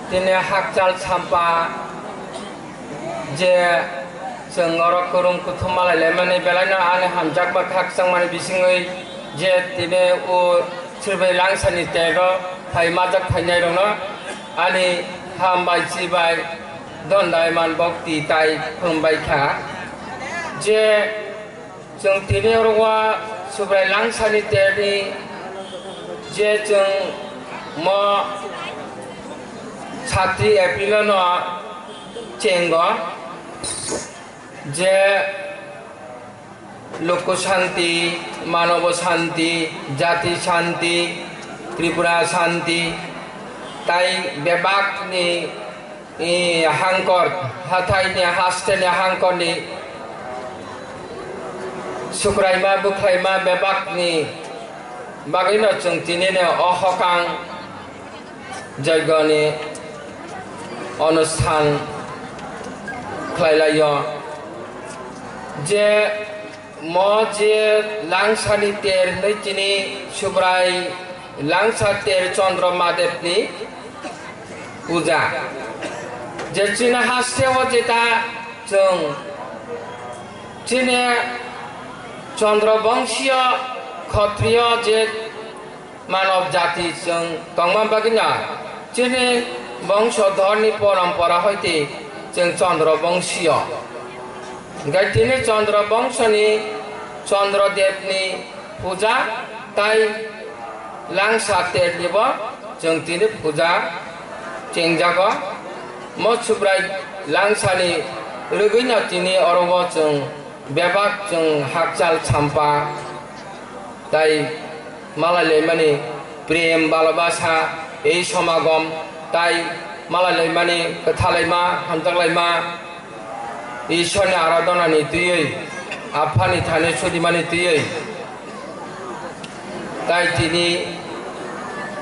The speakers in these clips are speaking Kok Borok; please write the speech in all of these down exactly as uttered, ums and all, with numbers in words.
Tini hakchal sampa je chwng oro kwrwng kuthum malai laimani belaino ani hamjakma khakchangmani bisingwi je tini o Sribai Langsani tero phai majak phainairokno ani hambai chibai dondai man bokti tai khulumbai kha je Chwng tini oro o Subrai Langsani terni je chwng mo satri April no chengo je Loko Shanti, Manobo Shanti, Jati Shanti, Tripura Shanti, tai bebak ni I hangkor, hathai ni haste ni hangkor ni sukraima bwkhlaima bebak ni bagwi no chwng tini ni o hokang joigo ni onusthan khlai lai o. Je mo je Langsani ter hinwi tini Subrai Langsa ter Chandra Madep ni puja. Je chini haste o jeta chwng chini Chandra Bongsiyo Khotriyo je manob jati chwng tongma bagwi no chini bongso dhorni porompora hoite chwng Chandra Bongsiyo. Hingkhe tini Chandra Bongsoni Chandra Debni puja tai Langsa ternibo chwng tini puja chengjago. Mo Subrai Langsani rwgwino tini oro o chwng bebak chwng hakchal champa tai malai laimani prem balabasa ei somagom tai malai laimani kwthalaima hamjaklaima Ishwarni aradhanani twiwi, Aphani thani sudimani twiwi, tai tini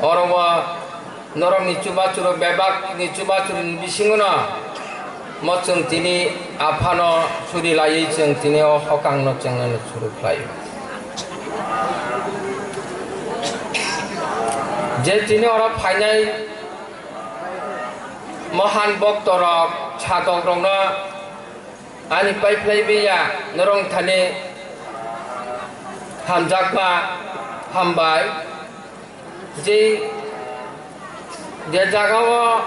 oro o norokni chubachuro bebakni chubachuroni bisingono mo chwng tini Aphano suri laiwi chwng tini o hokangno chwngno suru khlaio. Je tini oro phainai Mohan boktorok, sadokrokno ani paiphlai biya norok thani hamjakma hambai. Je, je jagao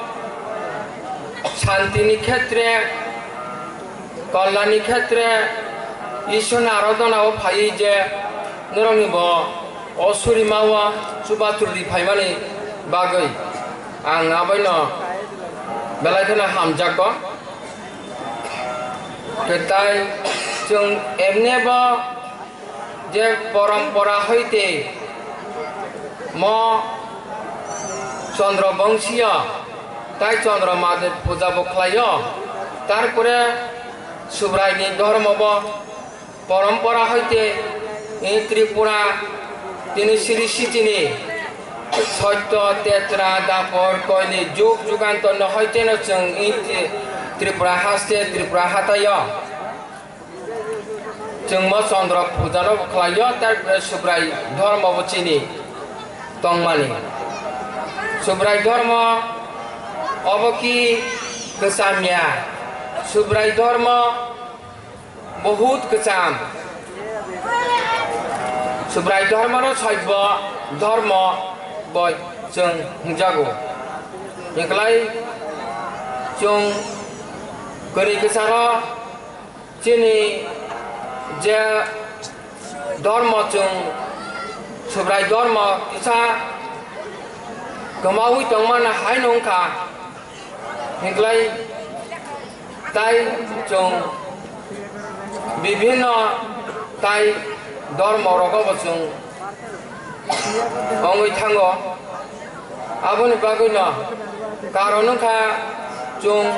shanti ni khetre, kalyan ni khetre, Ishwar ni aradhana o phaiwi je norokni bo o surimao chubachu rwi phaimani bagwi ang aboino belai kheno hamjakgo. Kwtai chwng emne bo je porompora hoite mo Chandra Bongsiyo tai Chandra Madep puja bo khlaio. Tarpore Subrai ni dhormo bo porompora hoite, eh, Tripura tini siri sitini Sotto, Tetra, Dapor, Koili, Jug, Jugantor no hoite no chwng, eh, Tripura haste, Tripura hataio chwng mo Chandra puja no khlaio, tarpore Subrai dhormo bo chini tongmani. Subrai dhormo obo ki kwcham ya? Subrai dhormo Bahut kwcham. Subrai dhormono soibo dhormo bo chwng hwnjago. Hiklai chwng kwrwi kwcharo chini je dhormo chwng Subrai dhormo kisa kwmawi tongmani haino wngkha. Hiklai tai chwng bibhinno tai dhormo rogo bo chwng ongwi thango. Aboni bagwino karon wngkha chwng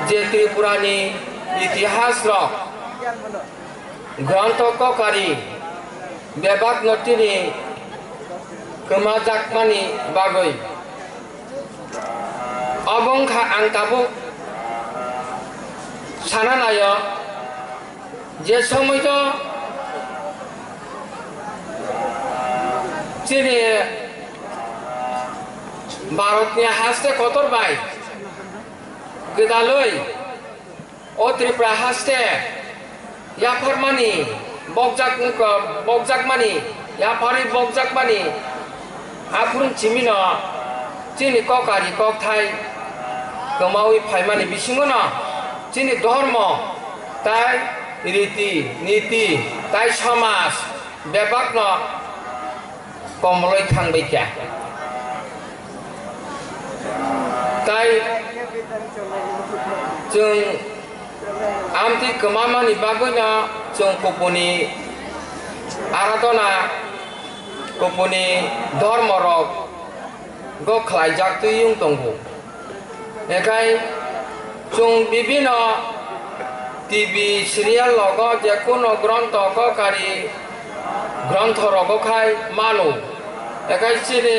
je Tripurani itihas rok Grontho kokari bebakno tini kwmajakmani bagwi. Obo wngkha ang tabuk sana naio je somoito chini Bharatni haste kotor bai gwdalwi o Tripura haste yapharmani bokjak, bokjakmani, yapharwi bokjakmani aphuru chimino chini kokari kokthai kwmawi phaimani bisingono chini dhormo tai riti niti tai somaj bebakno komoloi thangbai kha. Tai chwng amtwi kwmamani bagwino chwng kupuni aradhona, kupuni dhormorok go khlaijak twi wng tongo. Ekhai chwng bibino T V serial rogo je kuno gronto kokari gronto rogo khai mano. Ekhai chini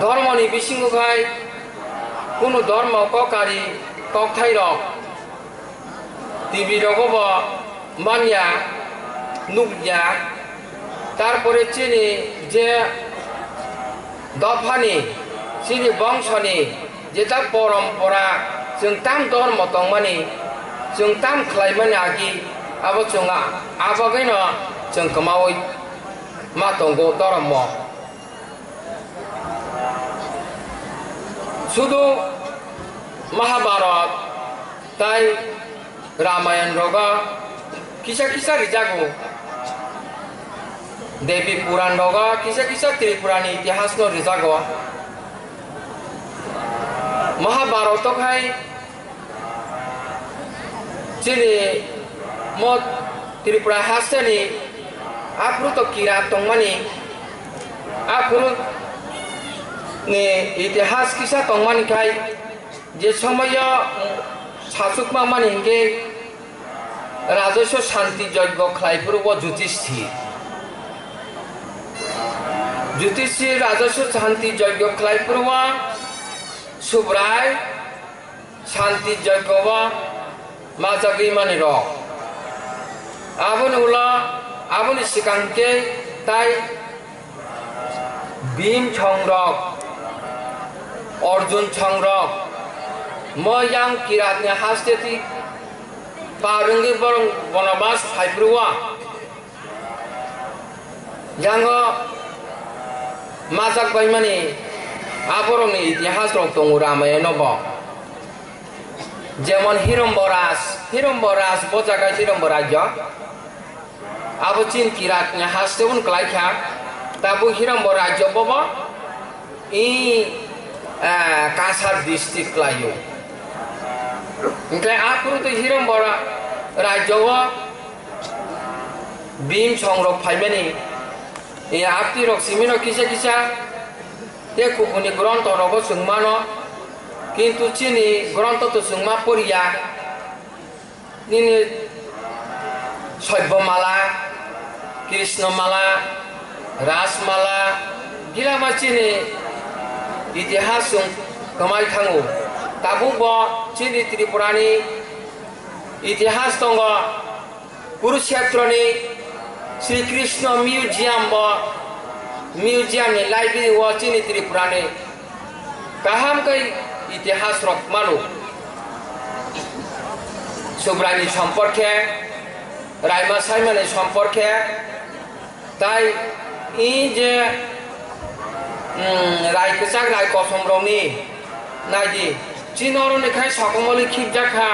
dhormoni bisingo khai kuno dhormo kokari kokthai rok T V rogo bo manya, nukya, tarpore chini je dophani, chini bongsoni jeta porompora, chwng tam dhormo tongmani, chwng tam khlaimani agi, abo chwng a-, abagwino chwng kwmaui ma tongo dhormo. Sudu Mahabharat tai Ramayan rogo kisa kisa rijago, Devi Puran rogo kisa kisa Tripurani itihasno rijago. Mahabharat khai chini mo Tripura hasteni aphuru to kirat tongmani, aphuru ni itihas kisa tongmani khai je somoyo sachukma mani hinkhe Rajaswa Shanti Yajna khlai phuru o Jyudhishthir. Jyudhishthir Rajaswa Shanti Yajna khlai phuru o Subrai Shanti Yajna o majagwi mani rok. Aboni ulo, aboni swkang khe tai Bhim songrok, Arjun songrok, mo yang kiratni haste twi par wngwi borok bonobas phai phuru o. Yango majak baimani aborokni itihas rok tongo Ramayano bo. Jemon Hirambo Raj, Hirambo Raj bo jaga Hirambo Rajyo. Abo chin kiratni haste un kwlai kha. Tabuk Hirambo Rajyo bobo i, ah, Kasar district kwlaio. Hingkhe aphuru tei Hirambo Ra-, Rajyo o Bhim songrok phaimani, e, apti rok simino kisa kisa, tei kubuni gronto rogo chwng mano, kintu chini gronto to chwng ma poriya. Nini Soibyo mala, Krishna mala, Ras mala, gilama chini itihas chwng kwmai thango. Tabuk bo chini Tripurani itihas tongo. Kurukshetroni Sri Krishna Museum bo, museum ni library o chini Tripura ni kaham khe itihas rok mano. Subrai ni somporkhe, Raima Saima ni somporkhe, tai i je, mm, rai kwchak rai kosom rok ni naidi, chini oro ni khai sokomoli khibjak kha.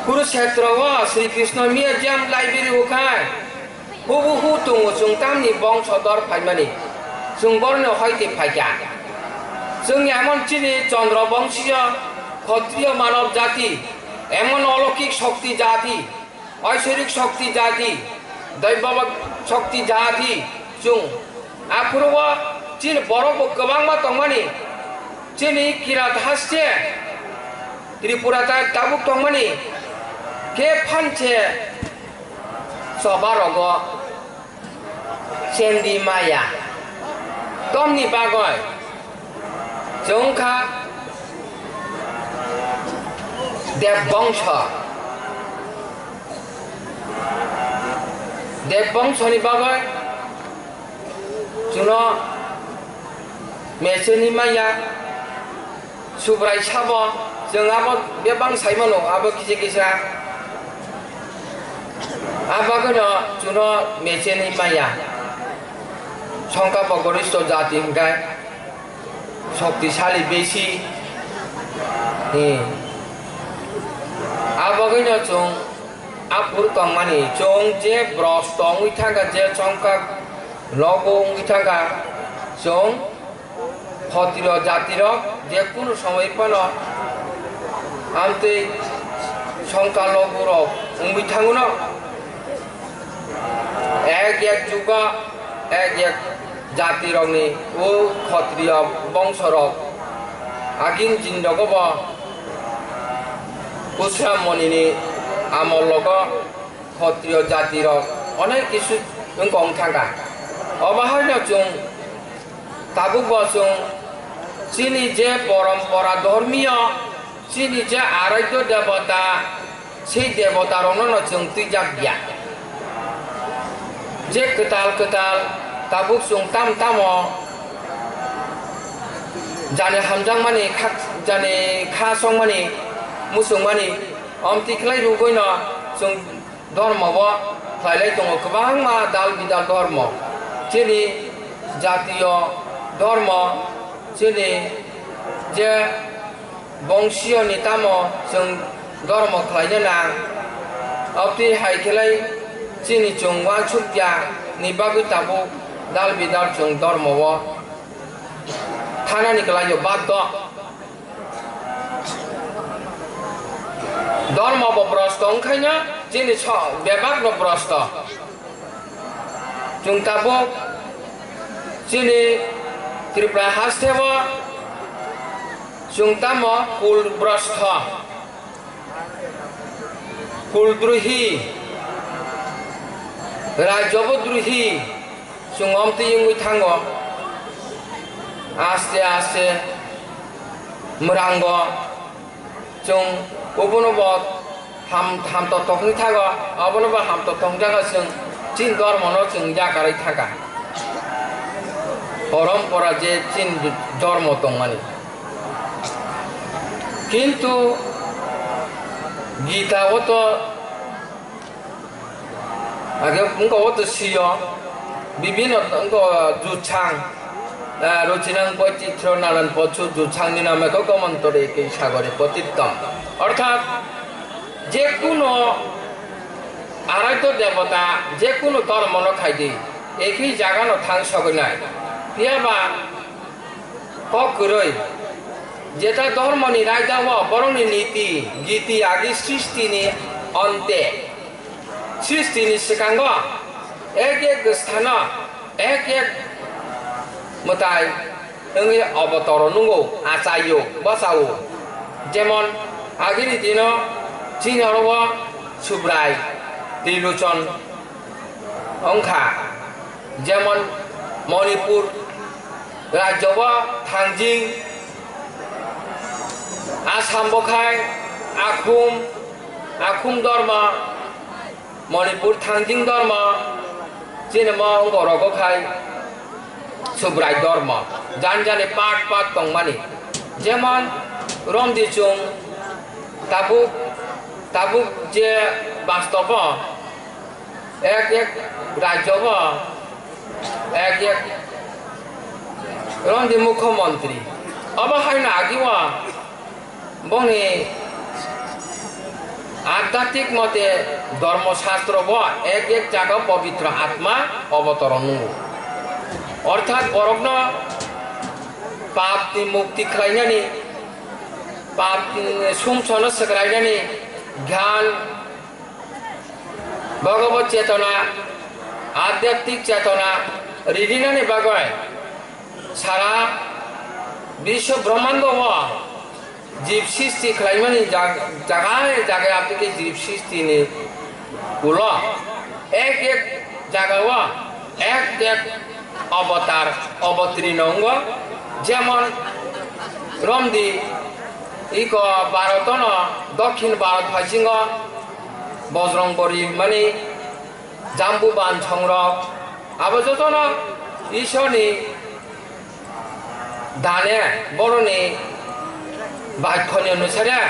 Kurukshetra o Sri Krishna Museum Library o khai hubuhu tongo chwng tamni bongso dor phaimani, chwng boroni hoite phaikha. Chwng emon chini Chandra bongsiyo Khatriyo manav jati, emon oloukik shokti jati, oisorik shokti jati, doibabak shokti jati, chwng aphuru o chini borok bo kwbangma tongmani, chini kirat haste Tripura ta tabuk tongmani khe phanche choba rogo chendi maya. Tomni bagoi chwng kha Deb bongso. Deb bongso ni bagoi chwngno Mecheni maya, Subrai sabo, chwng abo bebak sai mano, abo kisa kisa. Abo bagwino chwngno mecheni maya. Songkha bo goristo jati hwnkhe, shoktisali besi. Hmm. Abo bagwino chwng aphuru tongmani, chwng je bros tongwi thangkha, je songkha logo wngwi thangkha, chwng Khotriyo jatirok je kunu somoi phano amtwi songkha logo rok wngwi thango no. Ek ek jugo, ek ek jatirokni o Khotriyo bongsorok agin jinrogo bo Kusram Monini amol logo Khotriyo jatirok onek kisu wngkha wng thangkha. Obo haino chwng tabuk bo chwng chini je porompora dhormiyo, chini je araidhyo debota, sei debotarokno no chwng twijak ya. Je kwtal kwtal tabuk chwng tam tamo jani hamjakmani kha, jani kha songmani, muchungmani, omtwi khlai rwgwino chwng dhormo bo khlailai tongo, kwbangma dal bidal dhormo. Chini jatiyo dhormo, chini je bongsiyoni tamo chwng dhormo khlaina nang. Obtwi hai khlai chini chwng uansukya ni bagwi tabuk dal bidal chwng dhormo o thanani kwlaio baddo. Dhormo bo brosto wngkhaino chini so-, bebak no brosto. Chwng tabuk chini Tripura haste o chwng tamo kul brosto, kul druhi, rajyo bo druhi, chwng omtwi wngwi thango. Aste aste mwrango chwng obono bo ham, hamtok tokni thago, obono bo hamtok tongjago chwng chini dhormono chwng yakarwi thangkha. Porompora je chini dhormo tongmani. Kintu Gita o to Age wngkha o to sio, bibino wngkha o jutsang, ah, ruchinang boititro nanan pochu jutsangni name ko gomontore ke sagore potittam. Orthat, je kuno araidhyo debota, je kuno dhormono khaidi, ekhi jagano thang sogwi nai. Phiyaba kok kwrwi, jeta dhormoni raida o borokni niti, giti agi sristini onte. Sristini swkango ek ek sthano ek ek mwtai wngwi obotoro nungo, achaio, bwsao. Jemon agini dino chini oro o Subrai, Trilochon wngkha. Jemon Manipur rajyo o Thangjing, Assam bo khai Akhum, Akhum dhormo, Manipur Thangjing dhormo, chini mo wngkha rogo khai Subrai dhormo, jani jani part part tongmani. Jemon romdi chwng tabuk, tabuk je bastobo ek ek rajyo o ek ek romdi mukhyamantri. Obo haino agi o bongni adhyatmik mote dhormo shastro bo ek ek jaga pobitro atma obotoron nungo. Orthat borokno papni mukti khlainani, papni sumsono swkrainani gyan, Bhagavad chetona, adhyatmik chetona rinani bagwi sara biswa brahmando o jib sristi khlaimani jag-, jaga jaga abdike jib sristi ni ulo ek ek jaga o ek ek avatar, avatrino wngo, jemon romdi iko Bharotono, Dokhin Bharot phaisingo Bojrong Bori mani Jambuban songrok, abo jotono Ishorni Dane boroni bakhoni onusare,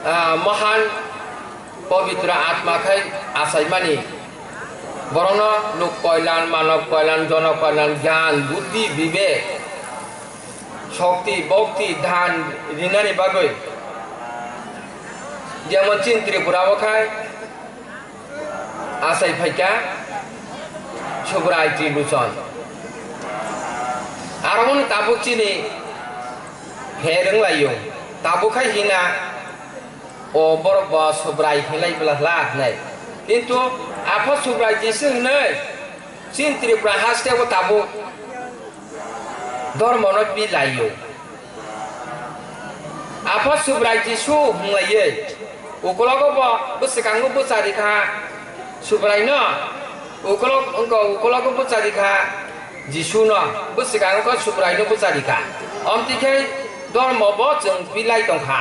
ah, mohan pobitro atma khai achaimani. Borokno lok koilan, manob koilan, jono koilan, gyan, buddhi, bibek, shokti, bhokti, dhan rinani bagwi. Jemon chin Tripura o khai achai phaikha Subrai Triluchon. Aromoni tabuk chini pher wnglaio. Tabuk khai hina o borok bo Subrai hinlai bla hla hinai. Kintu apha Subrai Jisu hinai chin Tripura haste bo tabuk dhormono pilaio. Apha Subrai Jisu hwnlaiwi, ukologo bo bwswkango bwcharikha Subraino, ukolog-, wngkha ukologo bwcharikha Jisuno, bwswkango kha Subraino bwcharikha. Omtwi khe dhormo bo chwng pilai tongkha.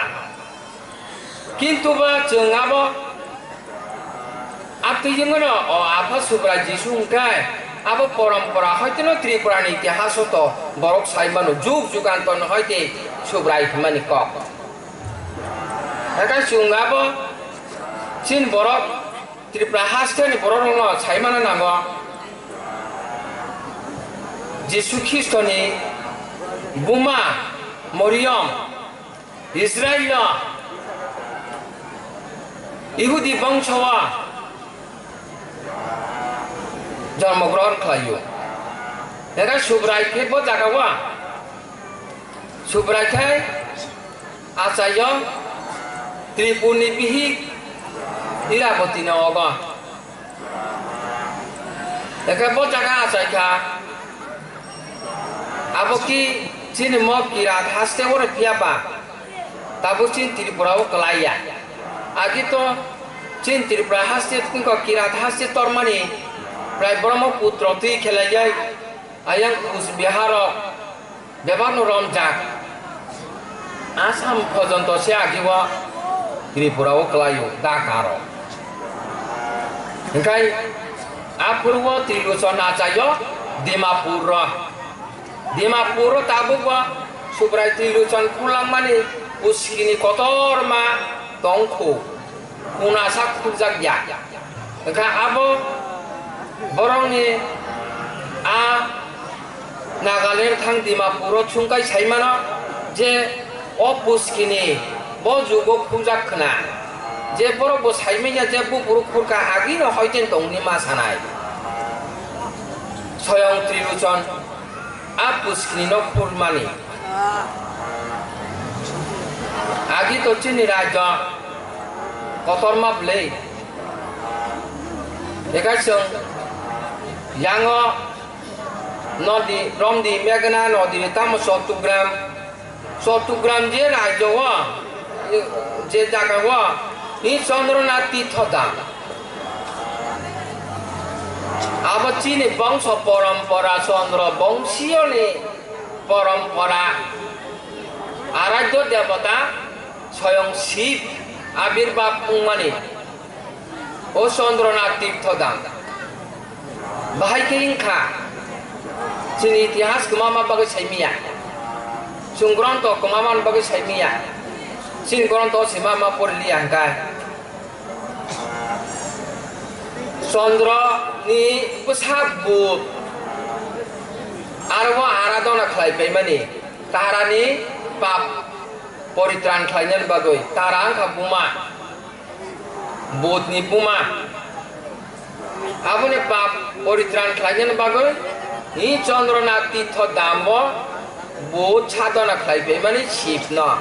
Kintu ba chwng abo Atwi wngno o apha Subrai Jisu hwnkhe abo porompora hoiteno Tripurani itihaso to borok sai mano, jug jugantorno hoite Subrai hwnmani kok. Haikhe chwng abo chini borok Tripura hasteni borokrokno sai mana nango Jisu Khristoni buma Moriyom Israilno Ihudi bongso o jormo grohon khlaio. Ega Subrai khe bo jaga o Subrai khe achaio Tripurni bihik Irabotino ogo. Eke bo jaga achai kha. Abo ki chini mo kirat haste oro phiya ba. Tabuk chini Tripura o kwlai ya. Agi to chini Tripura haste wngkha kirat haste tormani prai Brahmaputro twi khelai jai. Ayang Kusbihar o bebak no romjak. Assam porjonto se agi o Tripura o kwlai o Dhaka ro. Hingkai aphuru o Triluchon achai o Dimapur ro. Dimapur o tabuk o Subrai Triluchon khulangmani Puskini kotorma tongkhu. Kuna sak khukjak ya. Wngkha abo borokni a Nagaland thang Dimapur o chungkai sai mano je o Puskini bo jugo khukjak khna je borok bo sai manya je buphuru khurka agi no hoiten tongni ma sanai. Soyong Triluchon a Puskini no khurmani. Agi to chini raida kotorma bwlwi. Eka chwng yango nodi, romdi, Meghna nodi, tamo Chattogram. Chattogram je raida o, je jaga o, ni Chandranath Tirtho dam. Abo chini bongso porompora Chandra bongsiyoni porompora, aradhyo debota soyong Shiv abirbab wngmani o Chandranath Tirtho dam. Bahai khe wngkha chini itihas kwmama bagwi saimiya, chwng gronto kwmama bagwi saimiya, chini gronto se ma ma poriliya hwnkhe. Chandra ni bwsak but aro o aradhana khlai paimani Tara ni pap poritran khlainani bagwi. Tara wngkha buma, but ni buma. Aboni pap poritran khlainani bagwi hi Chandranath Tirtho dam o but sadhana khlai paimani Shiv no.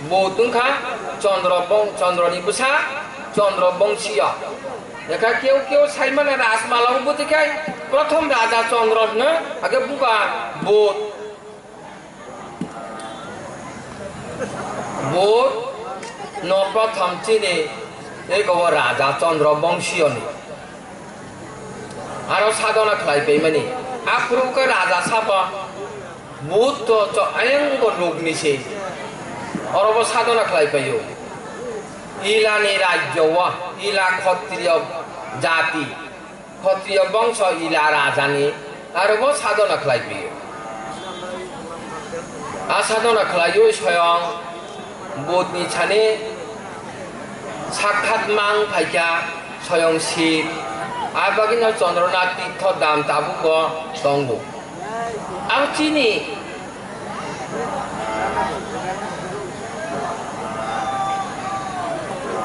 But wngkha Chandra bong-, Chandra ni bwsa, Chandra bongsiyo. Ekha keu keu saimano Rajmala o bwtwi khai prothom raja Chandra hwno, age buga but. But no prothom chini ego o raja Chandra bongsiyoni. Aro sadhana khlai paimani. Aphuru khe raja sabo but to cho-, ayang bo lugni se. Oro bo sadhana khlai paio. Ilani rajyo o, ila Khatriyo jati, Khatriyo bongso ila rajani, aro bo sadhana khlai paio. A sadhana khlaiwi soyong Budhni sani sakhat mang phaikha soyong Shiv, a bagwino Chandranath Tirtho dam tabukbo tongo. Ang chini,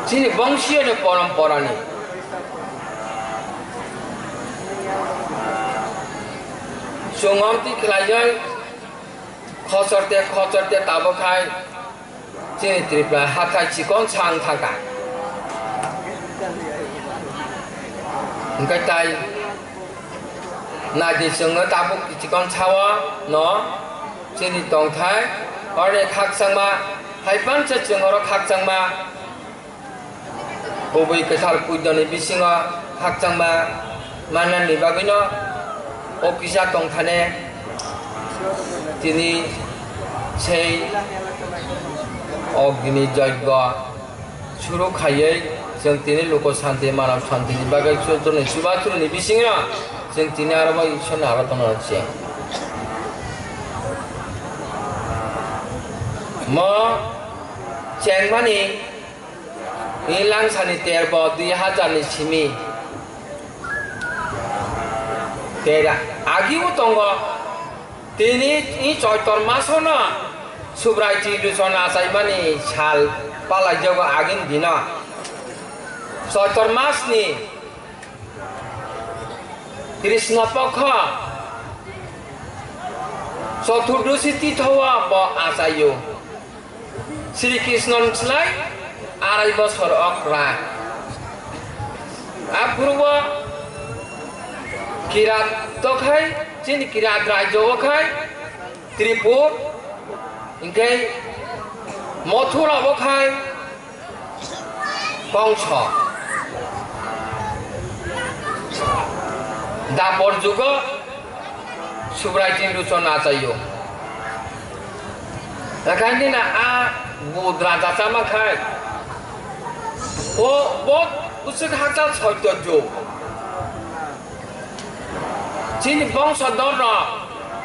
chini bongsiyo ni poromporani chwng omtwi khlaiwi khochorte khochorte tabuk khai chini Tripura hathai chikon sa wng thangkha. Hwnkhe tai naidi chwngno tabuk chikon sao no chini tongthai oroni khakchangma, hai pansa chwng oro khakchangma. Kubui kwthar puidoni bisingo khakchangma mannani bagwino o kisa tongthane tini sei Ogni Joggo suru khaiwi chwng tini luko santi, manav santini bagwi chwng chwngni chubachu rwni bisingo chwng tini aro bo Ishwarni aro tongna se. Mo chengmani Ni langsani terbo dui hajar ni simi. Tera agi o tongo. Tini i Choitor masono Subrai Trilosona achaimani sal palaijago agini dino. Choitor masni Krishna pokho Choturdoshi titho o bo achaio. Sri Krishna ni slai arai bosor okra. Aphuru o Kirat tokhai, chini Kirat rajyo okhai, Tripur, hinkhe Mathura okhai, Kongso. Dapor jugo Subrai Trilosona achaio. Rakhai nina a Budh raja chama khai. O bo usuk hachal soito jug. Chini bongso dor rok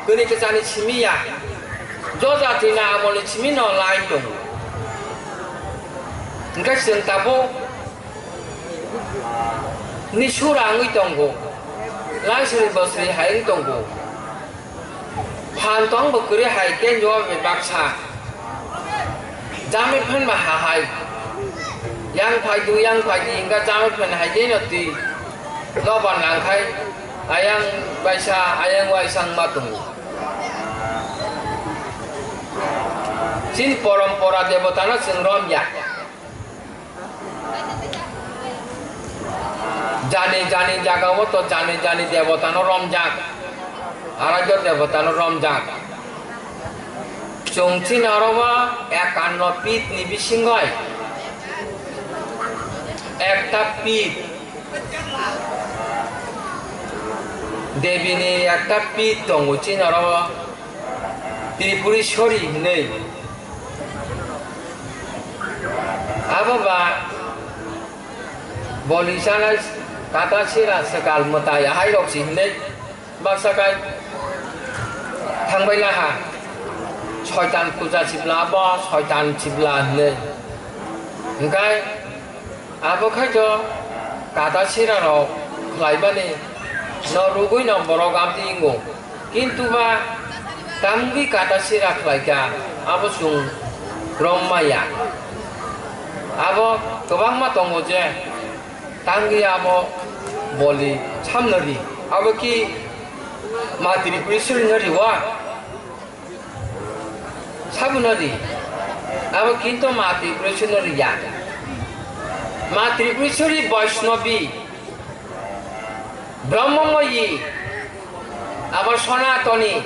kuni kichani simi ya. Jojati na amoni simi no lai tongo. Hingke chwng tabuk ni sura wngwi tongo. Laisri bosri hai wng tongo. Phan tong bo kwrwi hai tenjo bebaksa. Jamwi phan ba ha hai. Yang phai du, yang phai di, hingka jamwi phan hai de no twi. Nobar nang khai. Ayang baisa, ayang waisa wngma tongo. Chini porompora debotano chwng romya. Jani jani jagao to jani jani debotano romjak, aradhyo debotano romjak. Chwng chini oro o ekanno pit ni bisingo ekta pit, Devi ni ekta pit tongo chini oro o. Tripureswari hinwi. Abo ba boli chanai kata sira swkal mwtai ahairok si hinwi baksa kai thangbai laha. Soitan puja sibla abo soitan sibla hinwi. Hingkai Abo khai to kata sira rok khlaimani no rugwi no borok amtwi wngo. Kintu ba tamgwi kata sira khlaikha abo chwng rom maya. Abo kwbangma tongo je tamgwi abo boli samno ri. Abo ki ma Tripureswari no riwa? Sabuno ri. Abo kinto ma Tripureswari no riya. Ma Tripureswari Vaishnavi, Brahmamoyi, abo Sanatani.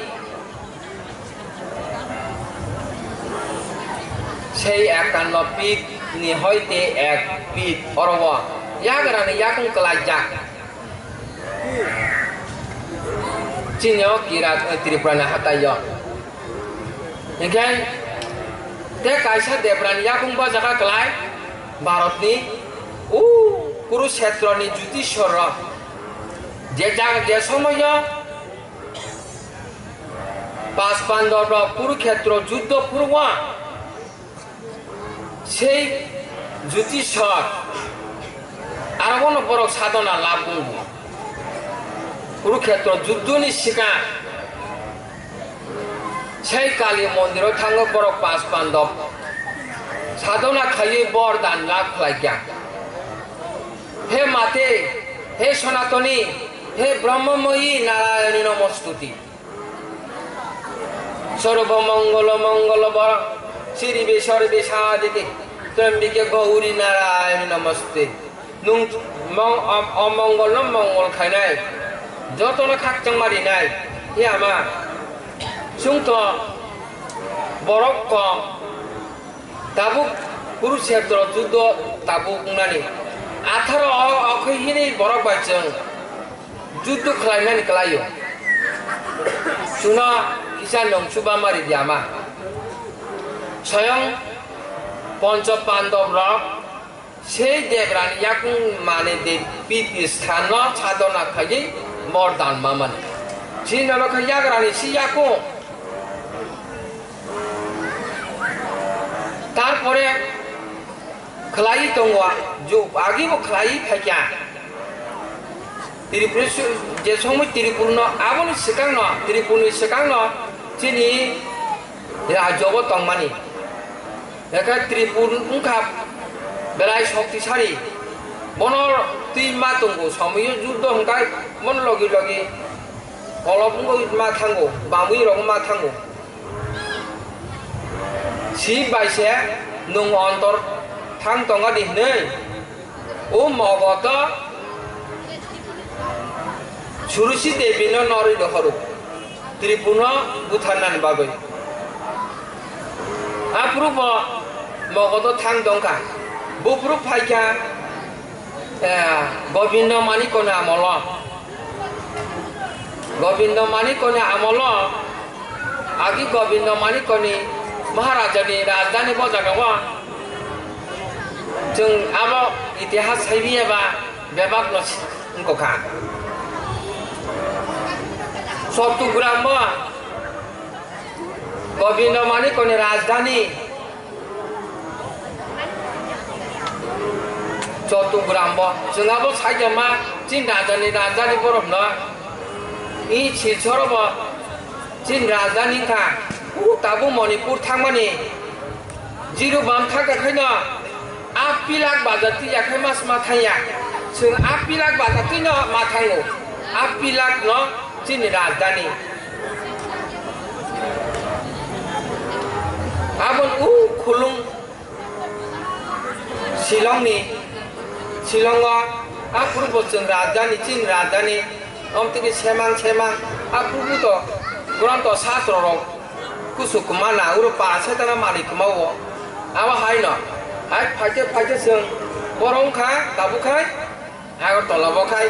Sei ekanno pit ni hoite ek pit oro o yagrani yakung kwlaijak. Chini o Kirat, eh, Tripura ni hatai o. Hinkhe te kaisa Debrani yakung bajaka kwlai Bharat ni u Kurukshetra ni Jyotishwar o. Je jaga, je somoy o Pas Pandab rok Kurukhetro juddho phuru o sei Jutisor, aro bono borok sadhona lab wngo. Kurukhetro juddhoni swkang sei Kali mondiro thango borok Pas Pandab sadhona khaiwi bor dan lab khlaikha. He Mate, he Sonatoni, he Brahmamoyi Narayani Namostuti. Sarva mangala mangala ba siribe sarbe sadike trambike gauri narayani namaste. Nwng mong-, om-, omongol no mongol khainai, jotono khakchangma rinai, he ama. Chwngto borok kok tabuk Kurukshetro juddho tabuk wngnani atharo o, okhoi hinwi borok bai chwng juddho khlaimani kwlaio. Chwngno kisa nwng chuba mari di ama. Soyong Poncho Pandab rok sei Debrani yakung mane de piti sthano sadhona khaiwi bor dan mamani. Chini nokha yagrani si yakung. Tarpore khlai tongo, ju-, agi bo khlai phaikha. Tripura su-, je somoi Tripura no, aboni swkang no, Tripura ni swkang no, chini rajyo bo tongmani. Ekha Tripura wngkha belai shoktisali. Bono twi ma tongo, somoi o juddho hwnkha, bono logi logi kolop wngwi ma thango, bamwi rok ma thango. Sip bai se nwng ontor thang tonga di hwnwi, o Mogoto Surusi Devi no norwi rohoro, Tripura no butharnani bagwi. Aphuru bo Mogoto thang tongkha, buphuru phaikha, eh, Gobindo Manikko ni amolo. Gobindo Manikko ni amolo, agi Gobindo Manikko ni Maharajani rajdhani bo jaga o. Chwng abo itihas saibiya ba bebak no wngkha. Chattogram bo Gobindo Manikko ni rajdhani. Chattogram bo chwng abo saikha ma chini rajani, rajani borok no. I Silchar bo chini rajdhani wngkha. O tabuk Manipur thangmani Jiribam thangkha khaino a Pilak bazar twi yakhai mas ma thangya. Chwng a Pilak bazar twi no ma thango. A Pilak no chini rajdhani. Aboni ukhulung Shillong ni, Shillong o a purbo chwng rajdhani, chini rajdhani, omtwi khe semang semang a purbo to gronto sastro rok kusu kwma na uro para setana manwi kwma o. Abo hai no, hai phaikhe phaikhe chwng bohrok wngkha tabuk khai. Agartala bo khai,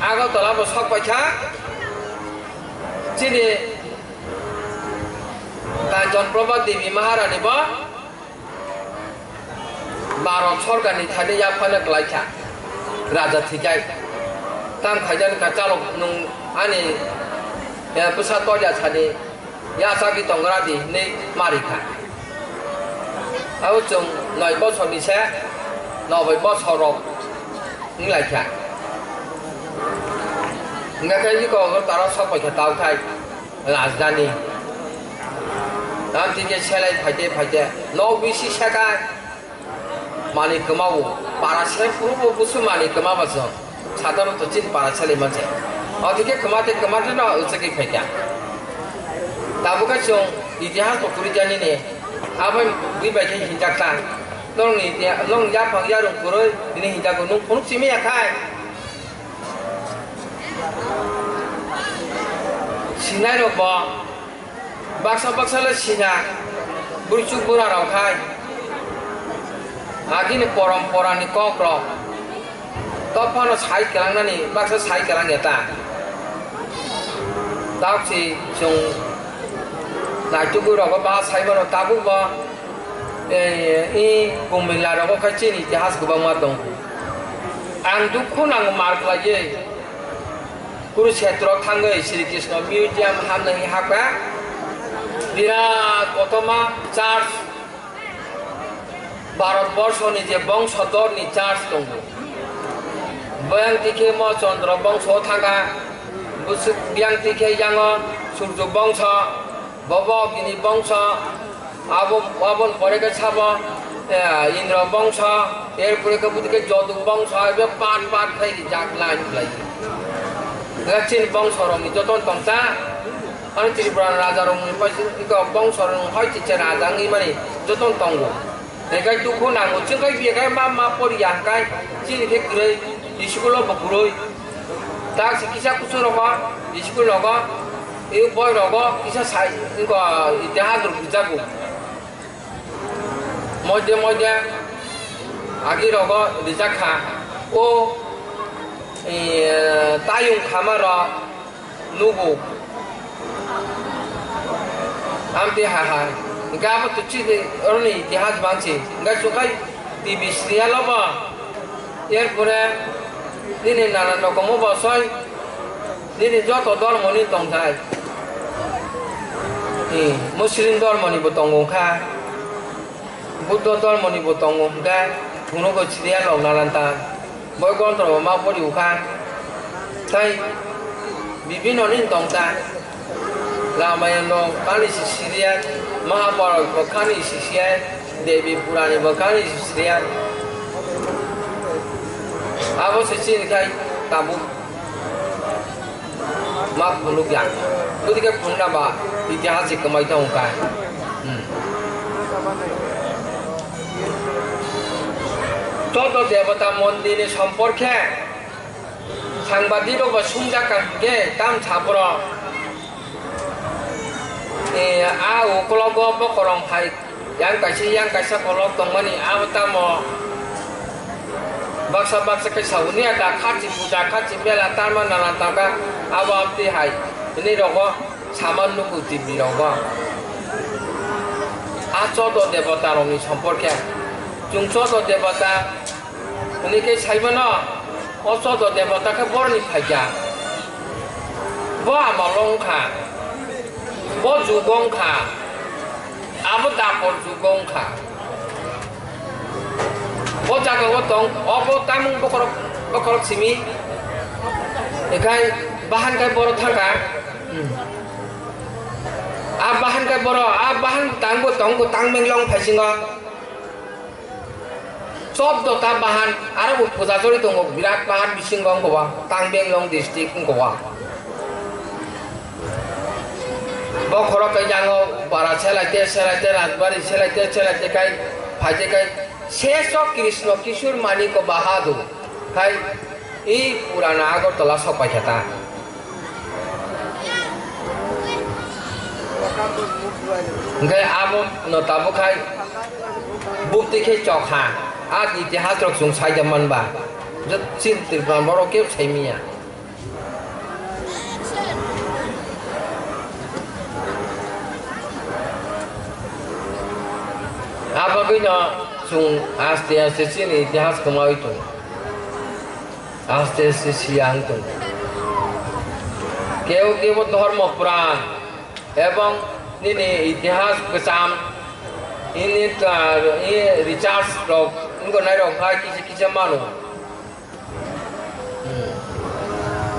Agartala bo sok paikha. Chini Kanchan Prabha Devi Maharani bo Bharat sorkarni thani yaphano kwlaikha, raja thikhai. Tam khaijani ka chalok nwng ani, eh, bwsa tolya sani. Yachagwi tongra di hinwi marikha. Abo chwng noi bosorni se noboi bosor rok wnglaikha. Hingkha khe iko Agartala sok paikha taukhai rajdhani. Tamtwi khe selai phaite phaite nok bisi sekai. Manwi kwmao, para se phuru bo busu manwi kwma ba chwng. Sadharo to chini para chali manse. Otike kwma tei kwma tei no uchaki phaikha. Tabuk khe chwng itihas bo kwrwi jani ni. Abai bui bai khe hinjak ta. Nong ni itiha-, nong yaphang yarung kwrwi, nini hinjak bo nung phunuk simi ya khai. Sinai rok bo. Baksa baksa le sina, bwrwi chuk bwra rok hai. Agini porom porani kok rok. Tophano sai kwlangnani, baksa sai kwlang ya ta. Tabuk si chwng naitugwi rogo ba sai mano tabuk bo, eh, i kumila rogo khe chini itihas kwbangma tong. Ang dukhu nango mar khlaiwi. Kurukshetra thangwi Sri Krishna Museum hamnani hakha. Birat kothoma church, Bharat borso ni je bongso dor ni church tongo. Boyang tikhe mo Chandra bongso thanga, busuk biyang tikhe yango Surjo bongso, bobo Agni bongso, abo, aboni pore khe sabo, eh, Indra bongso, er pore khe budi khe Jodu bongso, ebe part part khai rijak line khlai. Chini bongso rok ni joto tongsa, Ani Tripura raja rok ni paisa iko bongso rok hoi chiche raja wngwi mani joto tongo. Hinkhe dukhu nango, chwngkhe biya khe ma ma poriya hinkhe chini khe kwrwi, school o bo kwrwi. Tak se kisa kusu rogo, school rogo, e boi rogo kisa sai, iko itihas rok rijago. Moide moide agi rogo rijak kha. O, e, tayung khama rok nugo. Amtwi ha ha. Hinkhe abo to chini oroni itihas mansi. Hinkhe chwngkhe T V serial o bo. Erpore nini nana nokomo bo soi. Nini joto dormo ni tongthai. Ni Muslim dormo ni bo tongo kha. Buddho dormo ni bo tongo hinkhe. Phunukgo serial rok nanan ta. Boi gontro bo ma pori ukha. Tai bibino ni tongta. Ramayana no kani si siriya, Mahabharata bo kani si siya, Devi Purani bo kani si siriya. Abo se chini khai tabuk ma phunuk ya. Budi khe phunukna ba itihas se kwmai tong kha. Hmm. Joto debota mondir ni sompor khe Sangbadirok bai sumjak kha hwnkhe, tam sa borok, eh, a ukologo bokorong hai yang kaisa, yang kaisa kolok tongmani, abo tamo baksa baksa khe sauni ada khachi puja, khachi mela, tarma nana tangka, abo amtwi hai hwnwi rogo saman nugo T V rogo. A chodo debota rokni sompor khe, chwng chodo debota Hwnwi khe saimano, o chodo debota khe boroni phaikha. Bo amalo wngkha, bo jugo wngkha, abo dapor jugo wngkha. Bo jagao tong, obo tamung bokhorok, bokhorok simi, ekhai bahan khai boro thangkha. Hmm. A bahan khai boro, a bahan tangbo tongbo tang benglong phaisingo. Chobdo ta bahan, aro bo puja chori tongo, birat bahan bisingo wngkha ba, Tang Benglong district wngkha ba. Bo khorok khe yango bara selaite, selaite, Rajbari selaite, selaite khai, phaite khai, seso Krishna Kishore Manik Bahadur khai, i purana Agartala sok paikha ta. Hwnkhe abo no tabuk hai bukti khe chok ha, a itihas rok chwng sai da man ba, jot chin Tripura borok kebo sai manya. A bagwi no chwng aste aste chini itihas kwmawi tongo. Aste aste siyang tongo. Kebo kebo dhormo pran ebong nini itihas kwcham, ini ta-, i research rok wngkha nai rok hai kisa kisa mano. Hmm.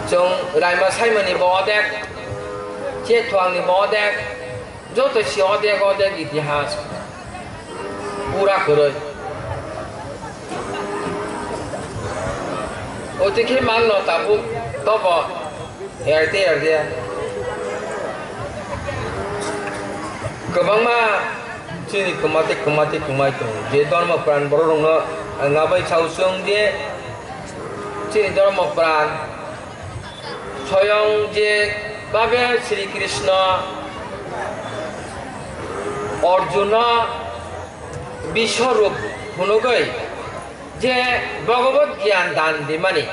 Chwng raima saimani bo odek, chethuangni bo odek, joto si odek odek itihas. Pura kwrwi. Oti khe mangno tabuk tobo erde erde. Kwbangma chini kwmate kwmate kwmai tongo. Je dhormo pran bororokno ang abai sao chwng je chini dhormo pran Soyong je babe Sri Krishna Arjuna Biswarup phunugwi je Bhagavad Gyan dan dimani,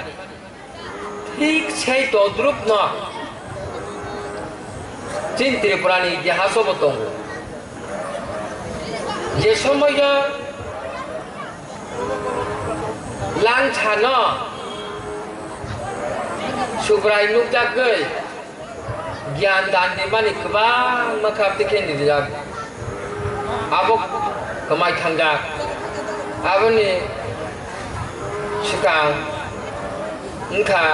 thik sei todrupno chini Tripurani itihaso bo tongo. Je somoio Langchano Subrai nukjakgwi Gyan dan rimani kwbangma kha tei khe ni rijak. Abo kwmai thangjak. Aboni swkang wngkha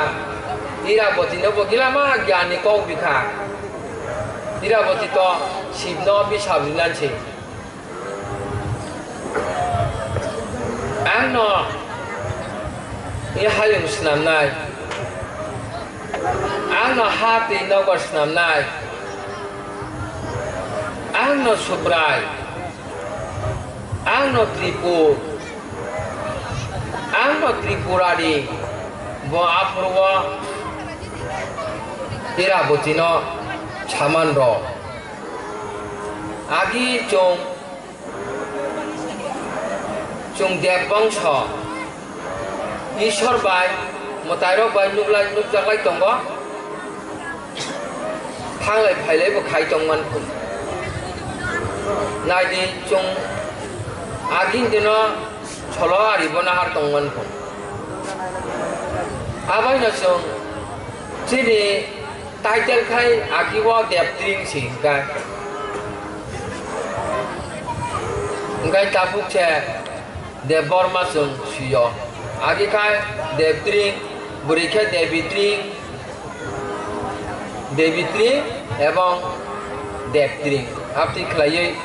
Iraboti no bo gilama gyan ni kok rikha. Iraboti to Shiv no bisap rinansi. Ang no i hayung swnamnai, ang no ha twi nogo swnamnai, ang no Subrai, ang no Tripur, ang no Tripurari, bo aphuru o Iraboti no saman rw. Agi chwng Chwng Deb bongso, Ishwar bai, mwtairok bai nuklai, nukjaklai tongo. Thanglai phailai bo khai tongman kho. Naidi chwng agini dino solo ari bo nahar tongman kho. Abaino chwng chini title khai agi o Debtring si hwnkha. Hwnkhe tabuk se Debbarma chwng sio. Agi khai Debtring, bwrwi khe Debitring, Debitring ebong Debtring. Abtwi khlaiwi